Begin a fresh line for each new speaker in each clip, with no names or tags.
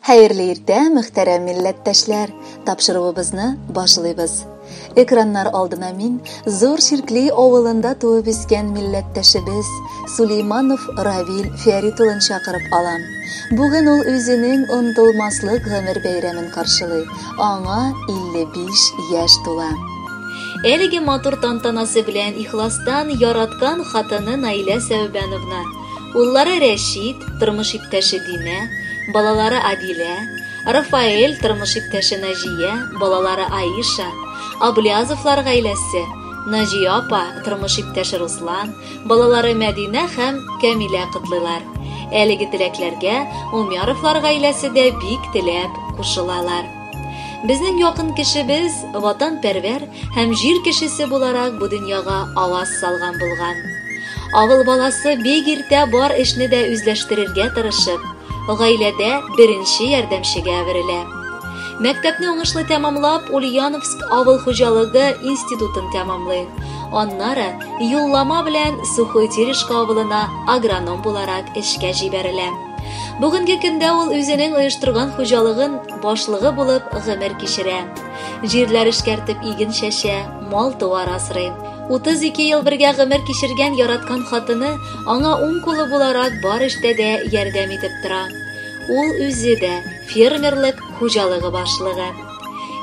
Хәерле иртә, мөхтәрәм милләттәшләр! Тапшыруыбызны башлыйбыз. Экраннар алдына мин Зур Ширкли авылында туып үскән милләттәшебез Сулейманов Равил Фәрит улын чакырып алам. Бүген ул үзенең онытылмаслык гомер бәйрәмен каршылый. Аңа 55 яшь тула. Әлеге матур тантанасы белән ихластан яраткан хатыны Наилә Сәүбәновна, уллары Рәшит, тормыш иптәше Динә, балалары Адилә, Рафаэль, тормыш иптәше Наҗия, балалары Аиша, Аблязовлар гаиләсе, Наҗия апа, тормыш иптәше Руслан, балалары Мәдинә һәм Кәмилә котлыйлар. Әлеге теләкләргә Умяровлар гаиләсе дә бик теләп кушылалар. Безнең якын кешебез, ватанпәрвәр һәм җир кешесе буларак бу дөньяга аваз салган булган. Авыл баласы бик иртә бар эшне дә үзләштерергә тырышып, гаиләдә беренче ярдәмчегә әверелә. Мәктәпне уңышлы тәмамлап, Ульяновск авыл хуҗалыгы институтын тәмамлый. Аннары юллама белән Сухой Терешка авылына агроном буларак эшкә җибәрелә. Бүгенге көндә ул үзенең оештырган хуҗалыгын башлыгы булып гомер кичерә. Җирләр эшкәртеп иген чәчә, мал-туар асрый. 32 ел бергә гомер кичергән яраткан хатыны аңа уң кулы буларак бар эштә дә ярдәм итеп тора. Ул үзе дә фермерлык хуҗалыгы башлыгы.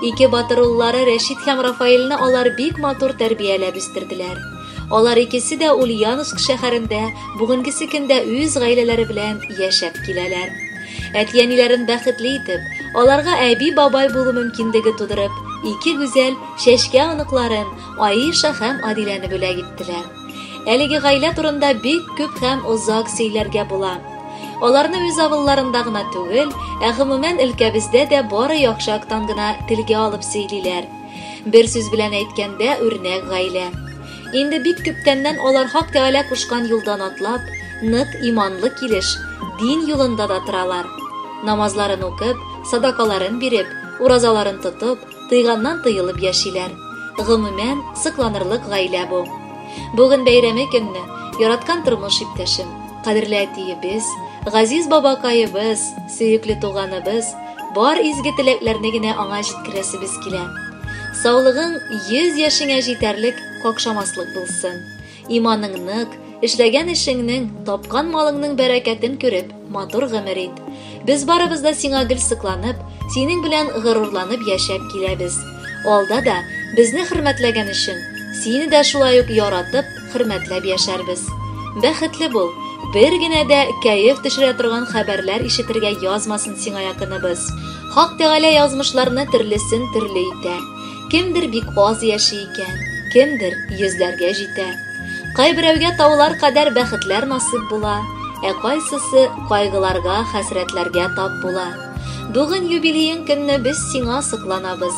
Ике батыр уллары Рәшит һәм Рафаэльне алар бик матур тәрбияләп үстерделәр. Алар икесе дә Ульяновск шәһәрендә бүгенгесе көндә үз гаиләләре белән яшәп киләләр. Әти-әниләрен бәхетле итеп, аларга әби-бабай булу мөмкинлеге тудырып, ике гүзәл чәчкә оныкларын Аиша һәм Адиләне бүләк иттеләр. Әлеге гаилә турында бик күп һәм озак сөйләргә була. Аларны үз авылларында гына түгел, ә гомумән өлкәбездә дә бары яхшы яктан гына телгә алып сөйлиләр. Бер сүз белән әйткәндә, үрнәк гаилә. Инде бик күптәннән алар Хак Тәгалә кушкан юлдан атлап, нык иманлы килеш, дин юлында да торалар. Намазларын укып, садакаларын биреп, уразаларын тотып, тыйганнан тыелып яшиләр. Гомумән, сокланырлык гаилә бу. Бүген бәйрәме көнне, яраткан тормыш иптәшем, кадерле әтиебез, газиз бабакаебыз, сөекле туганыбыз, бар изге теләкләрне генә аңа җиткерәсебез килә. Саулыгың 100 яшеңә җитәрлек какшамаслык булсын. Иманың нык, эшләгән эшеңнең, тапкан малыңның бәрәкәтен күреп, матур гомер ит. Без барыбыз да сиңа гел сокланып, синең белән горурланып яшәп киләбез. Алда да безне хөрмәтләгән өчен, сине дә шулай ук яратып, хөрмәтләп яшәрбез. Бәхетле бул, бер генә дә кәеф төшерә торган хәбәрләр ишетергә язмасын сиңа якыныбыз. Хак Тәгалә язмышларны төрлесен төрле итә. Кемдер бик аз яши икән, кемдер йөзләргә җитә. Кайберәүгә таулар кадәр бәхетләр насыйп була, ә кайсысы кайгыларга, хәсрәтләргә тап була. Бүген юбилеең көнне без сиңа сокланабыз.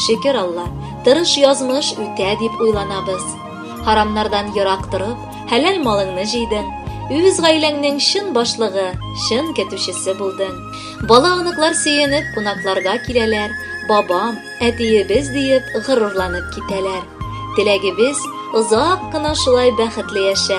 Шөкер Алла, тырыш язмыш үтә дип уйланабыз. Харамнардан ерак торып, хәләл малыңны җыйдың. Үз гаиләңнең чын башлыгы, чын көтүчесе булдың. Бала-оныклар сөенеп кунакларга киләләр, бабам, әтиебез диеп горурланып китәләр. Теләгебез, озак кына шулай бәхетле яшә,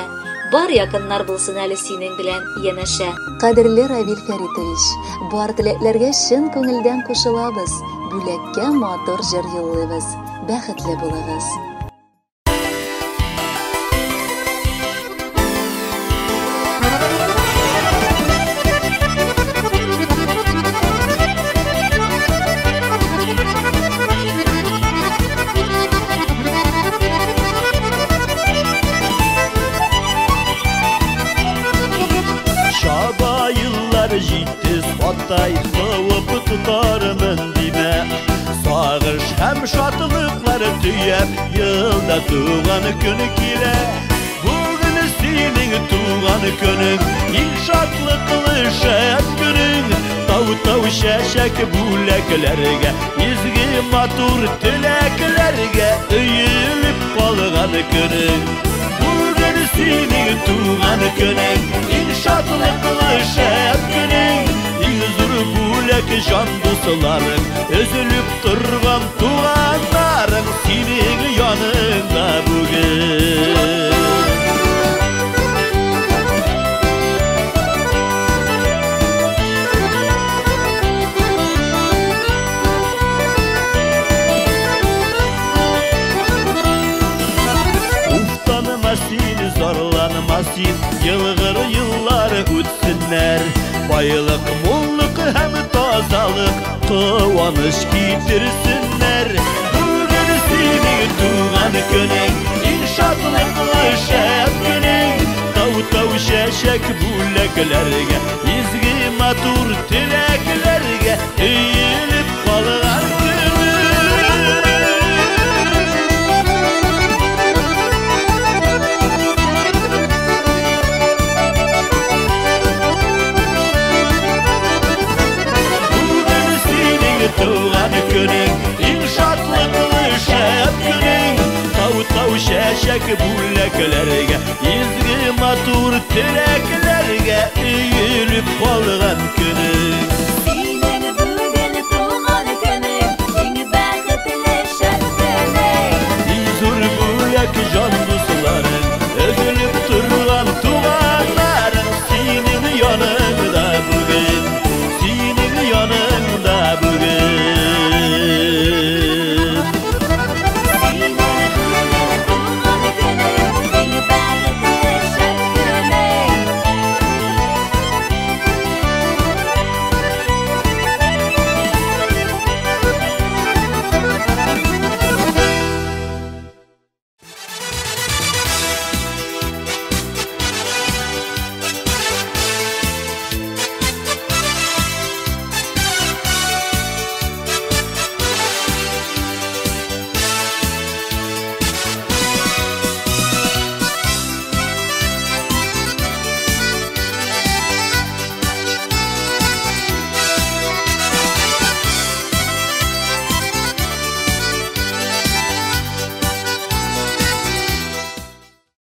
бар якыннар булсын әле синең белән янәшә. Кадерле Равил Фәритович, бар теләкләргә чын күңелдән кушылабыз, бүләккә матур җыр юллыйбыз. Бәхетле булыгыз!
Чаба еллар җитез аттай куып тотармын димә. Сагыш һәм шатлыклар төяп елда туган көн килә. Бүген синең туган көнең, иң шатлыклы шәп көнең. Тау-тау чәчәк бүләкләргә, изге матур теләкләргә өелеп калган көнең. Бүген синең туган көнең, иң шатлыклы шәп көнең. Иң зур бүләк җан дусларың, өзелеп торган туганнарың синең яныңда бүген. шатлык, куаныч китерсеннәр. Бүген синең туган көнең, иң шатлыклы шәп көнең. Тау-тау чәчәк бүләкләргә, изге матур теләкләргә өелеп калган туган көнең, иң шатлыклы шәп көнең. Тау-тау чәчәк бүләкләргә, изге матур теләкләргә өелеп калган көн.